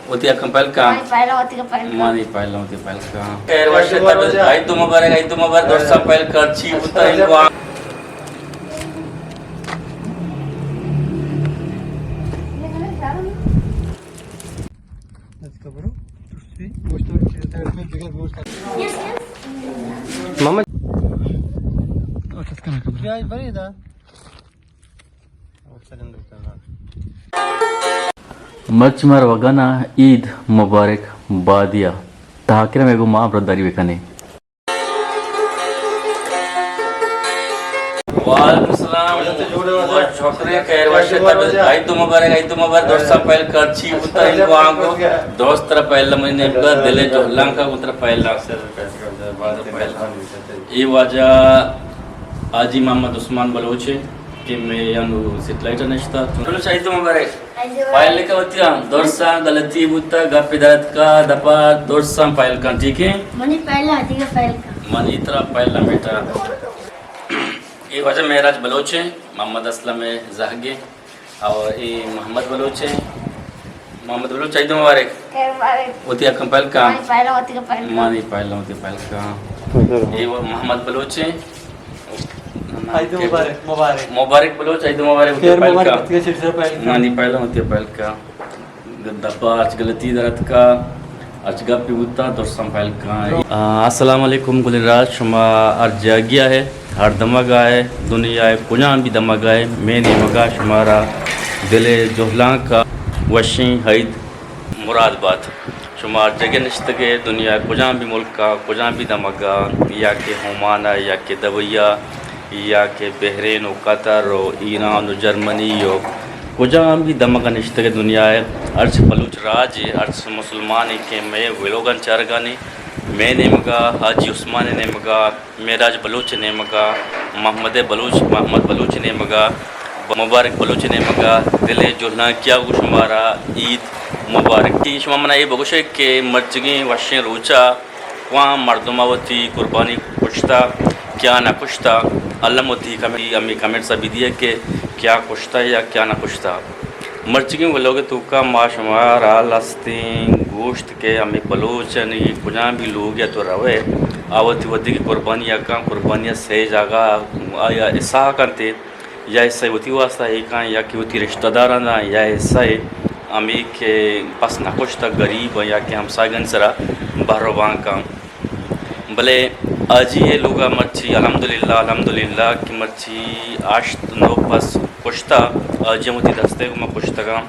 وتی حقاں پہل کن۔ منی پہلا وتی حقاں پہل کن۔ منی پہلا وتی پہل کن۔ خیر وش تب عید مبارک، عید مبارک، درستاں پہل کن، چی بوتا انگو آں۔ محمد۔ مرچی مارا وگانا عید مبارک بادیا۔ تاکر میں گو ماں برداری بکنے۔ وعلیکم السلام۔ شکر خیر وش تب عید مبارک، عید مبارک، درستاں پہل کن، چی بوتا انگو آنگو۔ درست ترا پہل منی نیمگا دل جہلان کا ترا پہل۔ اے واجہ حاجی محمد عثمان بلوچ اے کہ میں انو سیٹلائٹ نشتا۔ بلوچ عید مبارک۔ پائل لکا وتی ہم درساں غلطی بوتا، گپے درتکا دپا درساں پائل کن، ٹھیک ہے؟ منی پہلا دیگہ پہل کن۔ منی ترا پہلا بیٹا۔ اے واجہ معراج بلوچ اے، محمد اسلم اے زہگ اے، اور اے محمد بلوچ اے۔ محمد بلوچ عید مبارک۔ خیر مبارک۔ وتی حقاں پہل کن۔ منی پہلا وتی حقاں پہل کن۔ منی پہلا وتی پہل کن۔ اے محمد بلوچ اے۔ عید مبارک، مبارک۔ مبارک بلوچ، عید مبارک، خیر مبارک، وتی پہل کن۔ منی پہلا وتی پہل کن۔ دپا ہرچ غلطی درتکا، ہرچ گپی بوتا، درستاں پہل کن۔ آ، السلام علیکم گلیں راج، شما ہر جاگیا ہے، ہر دمگا ہے، دنیا ہے، کجام بھی دمگا ہے، میں نیمگا شمارا دل جہلان کا وشیں عید مراد بات۔ شما ہر جگہ نشتگے، دنیا کجام بھی ملکا، کجام بھی دمگا، یا کہ عمان ء، یا کہ دبئی ء، یا کہ بحرین و قطر و ایران و جرمنی و کجام بھی دمگا نشتگے دنیا ء، ہرچ بلوچ راج ء، ہرچ مسلمانے کہ مئے ولوگاں چارگانے، مئے نیمگا، حاجی عثمان ء نیمگا، معراج بلوچ ء نیمگا، محمد بلوچ، محمد بلوچ ء نیمگا، مبارک بلوچ ء نیمگا، دل ء جہلانکیا گوں شمارا عید مبارک۔ شما منا اے بگوشے کہ مرچگیں وشیں روچا کواں مردم ء وتی قربانی کشتا، کیا نہ کشتا، الم وتی کمی ہمے کمنٹس ء بدیے کہ کیا کشتا یا کیا نہ کشتا۔ مرچگیں ولوگ ء توکا ما شمارا لستیں گوشت کہ ہمے بلوچانی کجام بھی لوگ ء تو روئے، آ وتی ودگی قربانی ء کن، قربانی ء سئے جاگہ آیا حصہ کنتے۔ یا حصہ وتی واسطہ اے کن، یا کہ وتی رشتہ داراں داں، یا حصہ ہمے کہ پس نہ کشتگ غریب یا کہ ہمساہگانی سرا بہر و بان کن۔ بلے حاجی اے لوگا مرچی الحمدللہ، الحمدللہ کہ مرچی ہشت نو پس کشتا، حاجی وتی دستے گوما کشتگاں۔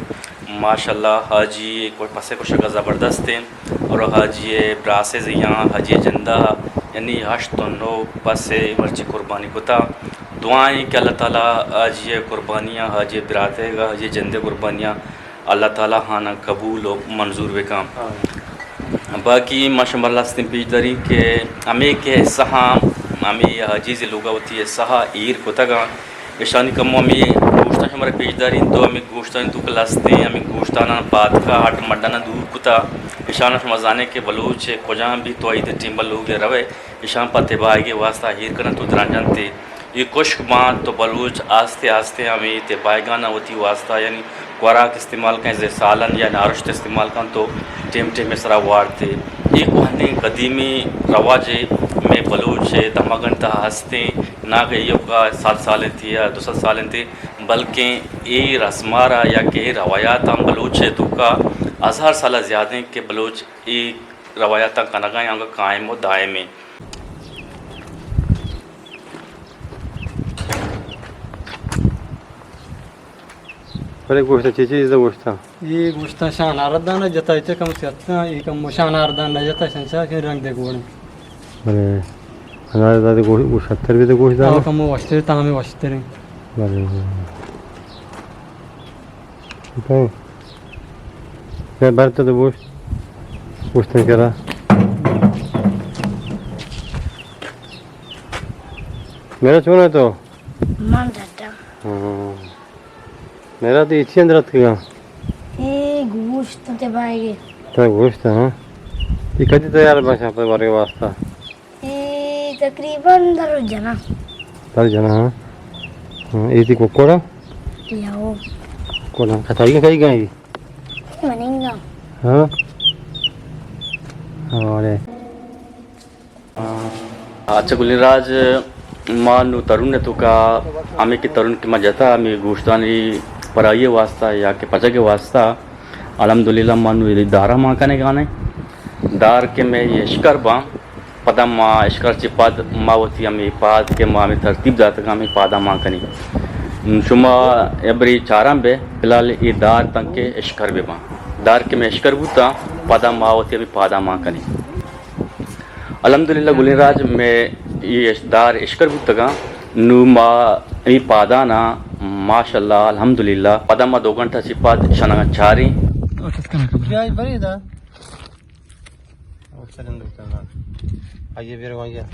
ماشاءاللہ حاجی پسے کشگا زبردست ایں۔ اور حاجی ء براسے زیاں، حاجی ء جندا، یعنی ہشت و نو پس ء مرچی قربانی کتا۔ دعائیں کہ اللہ تعالی حاجی ء قربانیاں، حاجی ء براتیگا، حاجی ء جندے قربانیاں اللہ تعالی ہانا قبول و منظور بکاں۔ باقی ما شمار لستیں پیش داریں کہ ہمیں کہ حصہ ہم ہمیں حاجی زی لوگا وتی حصہ ایر کتگاں۔ اشانی کمو ہمے گوشتاں شمارا پیش داریں، تو ہمے گوشتانی توک لستیں، ہمے گوشتاناں پاد کا ہٹ مڈاناں دور کتا۔ اشاناں شما زانے کہ بلوچ کجام بھی تو عید ٹیمبا لوگ روے، اشان پہ تباہگی واسطہ ہیر کنن تو درانجنتے۔ یہ کشک بان تو بلوچ آستے آستے ہمے تباہگانا وتی واسطہ یعنی خوراک استعمال کن، زی سالن یا نارشت استعمال کن تو ٹیم ٹیم سرا وارتے۔ یہ کوہنیں قدیمی رواجے، میں بلوچ دمگن تہا ہستیں۔ نہ کہ ایوکا صد سال انت یا دو سد سال انت، بلکیں اے رسمارا یا کہ اے روایات ہم بلوچ ء توکا ہزار سال ء زیادیں کہ بلوچ اے روایاتاں کنگا انت، انگا قائم و دائم انت۔ بلے گوشت چی چیز گوشت؟ اے گوشتاں شان آردان نہ جتا، چہ کم سیاستاں، اے کم شان آردان نہ جتا، شنشا کہ رنگ دے گوڑیں۔ بلے انار دادے گوشت، گوشت شتر بھی تو گوشت دانا؟ کم وشتر، تاں ہمیں وشتر ہیں۔ بلے، بلے۔ کہیں؟ کیا بھرتا تو گوشت؟ گوشت کرا۔ میرا چون ہے تو؟ مان ڈاڈا۔ ہاں۔ میرا تو ایچی اندر اتکگا۔ اے گوشت تے بائیگے۔ تو گوشت، ہاں۔ یہ کدی تیار باشا پر بارے واسطہ؟ اے تقریباً در جنا۔ در جنا، ہاں۔ ہاں، اے تی کوکوڑا؟ یاو۔ کوکوڑا، کتائی کئی گئی؟ مننگا۔ ہاں؟ ہاں، اڑے۔ اچھا گلیں راج، ما نوں ترون ءِ توکا ہمے کہ ترون کہ ما جتا ہمے گوشتانی پرائی ءِ واسطہ یا کہ پچگ ءِ واسطہ، الحمدللہ ما نوں اے دار ءَ مان کنگا ایں۔ دار کہ مئے اشکر باں، پدا ما اشکر چہ پد ما وتی ہمے پاد کہ ما ہمے ترتیب داتگ ہمے پادا مان کنیں۔ شما ابری چاراں بے، فی الحال اے دار تنکہ اشکر بہ باں۔ دار کہ مئے اشکر بوتاں، پدا ما وتی ہمے پادا مان کنیں۔ الحمدللہ گلیں راج مئے اے اش-، دار اشکر بوتگاں، نوں ما اے پادانا ماشاءاللہ الحمدللہ پدا ما دو گھنٹہ چہ پد شنگا چاریں۔ پیاز بری دا۔ او چلن دکتر نا۔ آئیے بیر وانگیا۔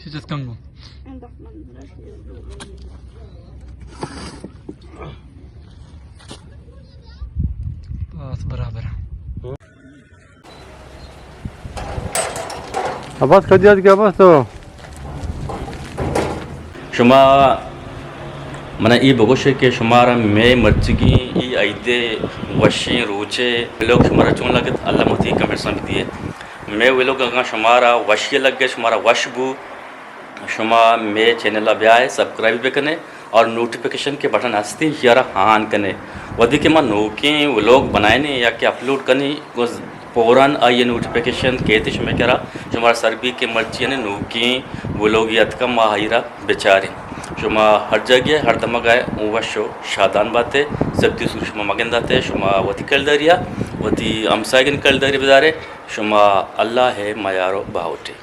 شجت کم گو۔ بس برابر۔ عباس کدی آتک عباس تو؟ شما منا اے بگوشے کہ شمارا مئے مرچگیں اے عید ءِ وشیں روچ ءِ ویلوگ شمارا چون لگت؟ اللہ متی کمنٹس ءَ بدیے۔ مئے ویلوگ اگاں شمارا وشی لگے، شمارا وش بو، شما مئے چینل ءَ بیائے، سبسکرائب بکنے۔ اور نوٹیفیکیشن کے بٹن ہستی، یارا آن کنے۔ وھدے کہ ما نوکیں ویلوگ بنائینے یا کہ اپلوڈ کنی، گوز فوراً آئی نوٹیفیکیشن کیت شمے کرا، شمارا سر بی کہ مرچی یعنی نوکیں ویلوگ اتکا ما آئی را بچاریں۔ شما ہر جاگہ ہر دمگا وش و شادان باتے، سختی سوچ شما مگنداتے، شما وتی کلداریا، وتی ہمسائگن کلداری بدارے، شما اللہ ہے میار و باوٹے۔